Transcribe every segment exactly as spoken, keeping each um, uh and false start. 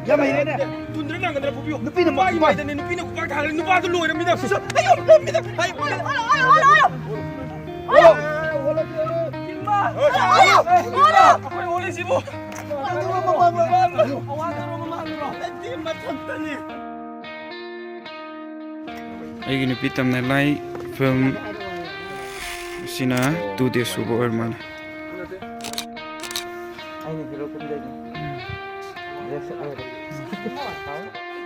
ꯌꯥꯝ ꯍꯩꯔꯦꯅꯦ꯫ ꯇꯨꯟꯗ꯭ꯔ ꯅꯪꯒꯗ꯭ꯔ ꯐꯨꯕꯤꯌꯨ꯫ ꯅꯨꯄꯤꯅ ꯅꯨꯄꯥꯒꯤ ꯃꯥꯏꯗꯅꯦ, ꯅꯨꯄꯤꯅ ꯈꯨꯄꯥꯛ ꯊꯥꯔꯦ, ꯅꯨꯄꯥꯗꯨ ꯂꯣꯏꯔꯝꯃꯤꯗ꯫ ꯑꯌꯣ, ꯂꯣꯏꯔꯝꯃꯤꯗ꯫ ꯑꯩ ꯑꯣꯜꯂꯦ꯫ ꯑꯣꯜꯂꯣ, ꯑꯣꯜꯂꯣ, ꯑꯣꯜꯂꯣ, ꯑꯣꯜꯂꯣ꯫ ꯏꯃꯥ! ꯑꯣꯜꯂꯣ, ꯑꯣꯜꯂꯣ꯫ ꯑꯩꯈꯣꯏ ꯑꯣꯜꯂꯤꯁꯤꯕꯨ꯫ ꯑꯋꯥꯡꯗꯔꯣ, ꯃꯃꯥꯡꯗꯔꯣ? ꯑꯩꯗꯤ ꯃꯊꯛꯇꯅꯤ꯫ ꯑꯩꯒꯤ ꯅꯨꯄꯤ ꯇꯝꯅ ꯂꯥꯏ ꯐꯤꯂꯝ ꯑꯁꯤꯅ ꯇꯨ ꯗꯦ ꯁꯨꯕ ꯑꯣꯏꯔ ꯃꯥꯜꯂꯦ꯫ ꯑꯩꯅ ꯍꯤꯔꯣ ꯀꯨꯝꯗꯣꯏꯅꯦ꯫ ꯗ꯭ꯔꯦꯁ ꯁꯦꯠꯂꯒ꯫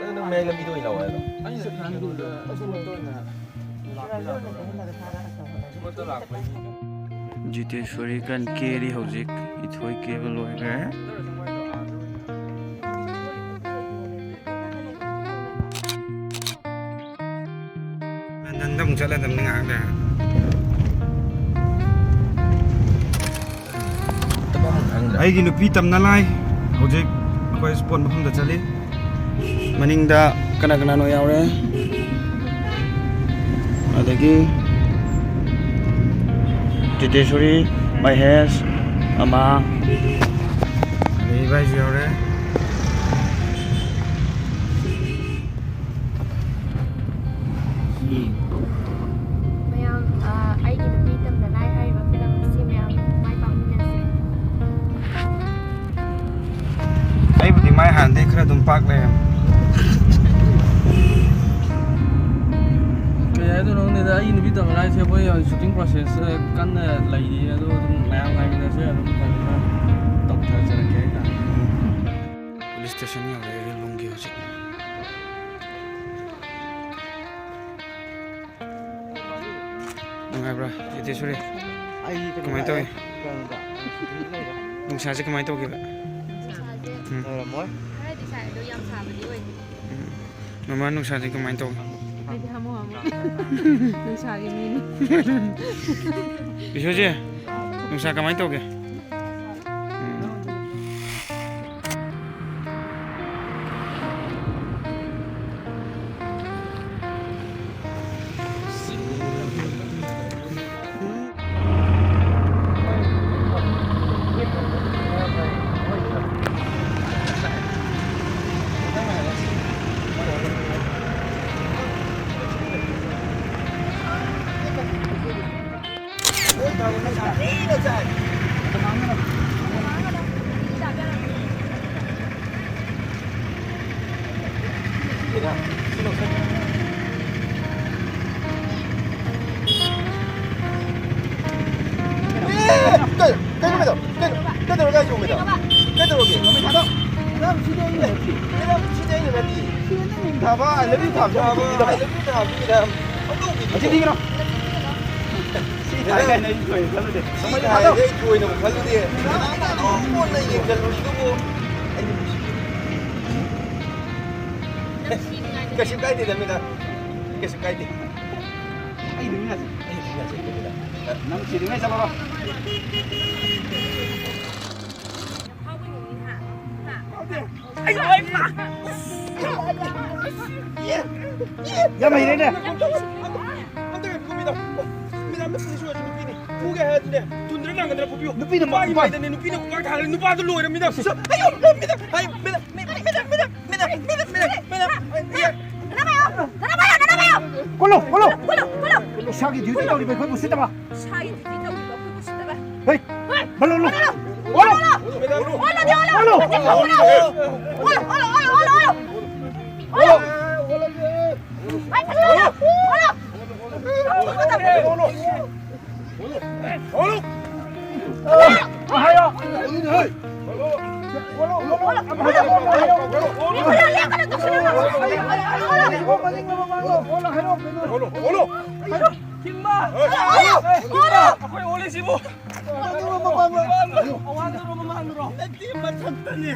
ꯑꯗꯨ ꯅꯪ ꯃꯌꯥꯏ ꯂꯝꯕꯤꯗ ꯑꯣꯏꯅ ꯂꯥꯛꯑꯣ ꯍꯥꯏꯔꯣ? ꯖꯤꯇꯦꯁꯣꯔꯤ ꯀꯟ ꯀꯦꯔꯤ ꯍꯧꯖꯤꯛ꯫ ꯏꯊꯣꯏ ꯀꯦꯕ ꯂꯣꯏꯈ꯭ꯔꯦ꯫ ꯂꯟꯗꯟꯗ ꯑꯃꯨꯛ ꯆꯠꯂꯗꯝꯅꯤ ꯉꯥꯏꯍꯥꯛ ꯂꯩꯔꯒ꯫ ꯑꯩꯒꯤ ꯅꯨꯄꯤ ꯇꯝꯅ ꯂꯥꯏ ꯍꯧꯖꯤꯛ ꯑꯩꯈꯣꯏ ꯁ꯭ꯄꯣꯔꯠ ꯃꯐꯝꯗ ꯆꯠꯂꯤ꯫ ꯃꯅꯤꯡꯗ ꯀꯅꯥ ꯀꯅꯥꯅꯣ ꯌꯥꯎꯔꯦ꯫ ꯑꯗꯒꯤ ꯖꯤꯇꯦꯁꯣꯔꯤ, ꯃꯍꯦꯁ, ꯑꯃꯥ, ꯑꯗꯒꯤ ꯏꯕꯥꯏꯁꯨ ꯌꯥꯎꯔꯦ꯫ ꯃꯌꯥꯝ, ꯑ, ꯑꯩꯒꯤ ꯅꯨꯄꯤ ꯇꯝꯅ ꯂꯥꯏ ꯍꯥꯏꯔꯤꯕ ꯐꯤꯂꯝ ꯑꯁꯤ ꯃꯌꯥꯝ ꯃꯥꯏ ꯄꯥꯛꯃꯤꯟꯅꯁꯤ꯫ ꯑꯩꯕꯨꯗꯤ ꯃꯥꯏ ꯍꯥꯟꯅꯗꯩ ꯈꯔ ꯑꯗꯨꯝ ꯄꯥꯛ ꯂꯩꯔꯝꯃꯦ꯫ ꯀꯩ ꯍꯥꯏꯗꯣꯏꯅꯣ ꯈꯪꯗꯦꯗ, ꯑꯩꯒꯤ ꯅꯨꯄꯤ ꯇꯝꯅ ꯂꯥꯏꯁꯦ ꯑꯩꯈꯣꯏ shooting process ꯀꯟꯅ ꯂꯩꯔꯤ, ꯑꯗꯣ ꯑꯗꯨꯝ ꯃꯌꯥꯝ ꯉꯥꯏꯃꯤꯟꯅꯁꯦ, ꯑꯗꯨꯝ ꯐꯖꯅ ꯇꯧꯊꯖꯔꯛꯀꯦ ꯍꯥꯏꯇꯥꯔꯦ꯫ ꯎꯝ꯫ Police station ꯌꯧꯔꯦ, ꯂꯨꯝꯒꯤ ꯍꯧꯖꯤꯛ꯫ ꯅꯨꯡꯉꯥꯏꯕ꯭ꯔꯥ, ꯖꯤꯇꯦꯁꯣꯔꯤ? ꯑꯩ ꯀꯩꯅꯣ ꯀꯃꯥꯏꯅ ꯇꯧꯋꯤ? ꯂꯥꯛꯑꯦ, ꯀꯩꯅꯣꯗ, ꯁꯤꯗ ꯂꯩꯔꯦ꯫ ꯅꯨꯡꯁꯥꯁꯦ ꯀꯃꯥꯏꯅ ꯇꯧꯒꯦꯕ? ꯅꯨꯡꯁꯥꯁꯦ ꯎꯝ꯫ ꯂꯩꯔꯝꯃꯣꯏ꯫ ꯈꯔꯗꯤ ꯁꯥꯏ, ꯑꯗꯣ ꯌꯥꯝ ꯁꯥꯕꯗꯤ ꯑꯣꯏꯗꯦ꯫ ꯎꯝ꯫ ꯃꯃꯥ, ꯅꯨꯡꯁꯥꯁꯦ ꯀꯃꯥꯏꯅ ꯇꯧꯒꯦ? ꯑꯩꯗꯤ ꯍꯥꯃꯨ ꯍꯥꯃꯨ꯫ ꯅꯨꯡꯁꯥꯒꯤ ꯃꯤꯅꯤ꯫ ꯕꯤꯁꯣꯖꯤ, ꯅꯨꯡꯁꯥ ꯀꯃꯥꯏꯅ ꯇꯧꯒꯦ? ꯎꯝ꯫ ꯑꯦ, ꯀꯩ-, ꯀꯩꯅꯣ ꯃꯦꯗꯥꯝ? ꯀꯩꯅꯣ? ꯀꯩꯗꯧꯔꯒꯦ ꯍꯥꯏꯁꯤꯕꯣ ꯃꯦꯗꯥꯝ? ꯀꯩꯗꯧꯔꯒꯦ? ꯃꯃꯩ ꯊꯥꯗꯣꯛ꯫ ꯃꯦꯗꯥꯝ, ꯁꯤꯗꯤ ꯑꯩꯅ ꯅꯠꯇꯦ꯫ ꯃꯦꯗꯥꯝ, ꯁꯤꯗꯤ ꯑꯩꯅ ꯅꯠꯇꯦ꯫ ꯁꯤꯗ ꯅꯪ ꯊꯥꯕ, I love you ꯊꯥꯕ ꯊꯥꯕ, ꯃꯤꯗꯨꯗ꯫ I love you ꯊꯥꯕ ꯃꯤꯗ꯫ ꯄꯪꯇꯧ ꯄꯤꯕꯤꯗꯣ꯫ ꯑꯁꯤ ꯊꯤꯒ꯭ꯔꯣ꯫ ꯁꯤ ꯊꯥꯏ ꯀꯥꯏꯅ ꯑꯩ ꯊꯣꯏꯅ ꯈꯜꯂꯨꯗꯦ꯫ ꯁꯤ ꯃꯃꯩ ꯊꯥꯏꯁꯦ ꯊꯥꯗꯣꯛ꯫ ꯑꯩ ꯊꯣꯏꯅꯕꯨ ꯈꯜꯂꯨꯗꯦ꯫ ꯃꯦꯗꯥꯝꯅ ꯑꯗꯨꯝ ꯃꯨꯟꯅ ꯌꯦꯡꯁꯤꯜꯂꯨꯔꯤꯗꯨꯕꯨ꯫ ꯑꯩꯗꯤ ꯅꯨꯡꯁꯤ-, ꯀꯩꯁꯨ ꯀꯥꯏꯗꯦꯗ ꯃꯦꯗꯥꯝ꯫ ꯀꯩꯁꯨ ꯀꯥꯏꯗꯦ꯫ ꯑꯩ ꯑꯗꯨꯝ ꯌꯥꯖꯩ꯫ ꯑꯩ ꯑꯗꯨꯝ ꯌꯥꯖꯩ ꯃꯦꯗꯥꯝ꯫ ꯅꯪ ꯁꯤꯗꯤ ꯉꯥꯏ ꯆꯠꯂꯣꯔꯣ꯫ ꯌꯥꯝ ꯍꯩꯔꯦꯅꯦ꯫ ꯑꯝꯇ ꯉꯥꯏꯈꯣ, ꯃꯦꯗꯥꯝ꯫ ꯃꯦꯗꯥꯝꯅ ꯐꯨꯔꯤꯠ ꯁꯨꯔꯁꯨ ꯅꯨꯄꯤꯅꯤ꯫ ꯐꯨꯒꯦ ꯍꯥꯏꯔꯗꯤꯅꯦ, ꯇꯨꯟꯗ꯭ꯔ ꯅꯥꯒꯟꯗ꯭ꯔ ꯐꯨꯕꯤꯌꯨ꯫ ꯅꯨꯄꯤꯅ ꯅꯨꯄꯥꯒꯤ ꯃꯥꯏꯗꯅꯦ, ꯅꯨꯄꯤꯅ ꯈꯨꯄꯥꯛ ꯊꯥꯔꯒ ꯅꯨꯄꯥꯗꯣ ꯂꯣꯏꯔꯦ, ꯃꯦꯗꯥꯝ꯫ ꯑꯌꯣ, ꯃꯦꯗꯥꯝ, ꯍꯥꯏ, ꯃꯦꯗꯥꯝ, ꯃꯦꯗꯥꯝ, ꯃꯦꯗꯥꯝ꯫ ꯀꯣꯜꯂꯣ, ꯀꯣꯜꯂꯣ꯫ ꯏꯁꯥꯒꯤ ꯗ꯭ꯌꯨꯇꯤ ꯇꯧꯔꯤꯕ ꯑꯩꯈꯣꯏꯕꯨ ꯎꯁꯤꯠꯇꯕ꯫ ꯏꯁꯥꯒꯤ ꯗ꯭ꯌꯨꯇꯤ ꯇꯧꯔꯤꯕ ꯑꯩꯈꯣꯏꯕꯨ ꯎꯁꯤꯠꯇꯕ꯫ ꯍꯦ! ꯕꯂꯣ, ꯂꯣ꯫ ꯑꯣꯜꯂꯣ! ꯑꯣꯜꯂꯣ! ꯑꯣꯜꯂꯣ! ꯑꯩꯈꯣꯏ ꯑꯣꯜꯂꯤꯁꯤꯕꯨ! ꯃꯃꯥꯡꯗꯔꯣ, ꯃꯃꯥꯡꯗꯔꯣ? ꯅꯠꯇꯦ, ꯃꯊꯛꯇꯅꯤ꯫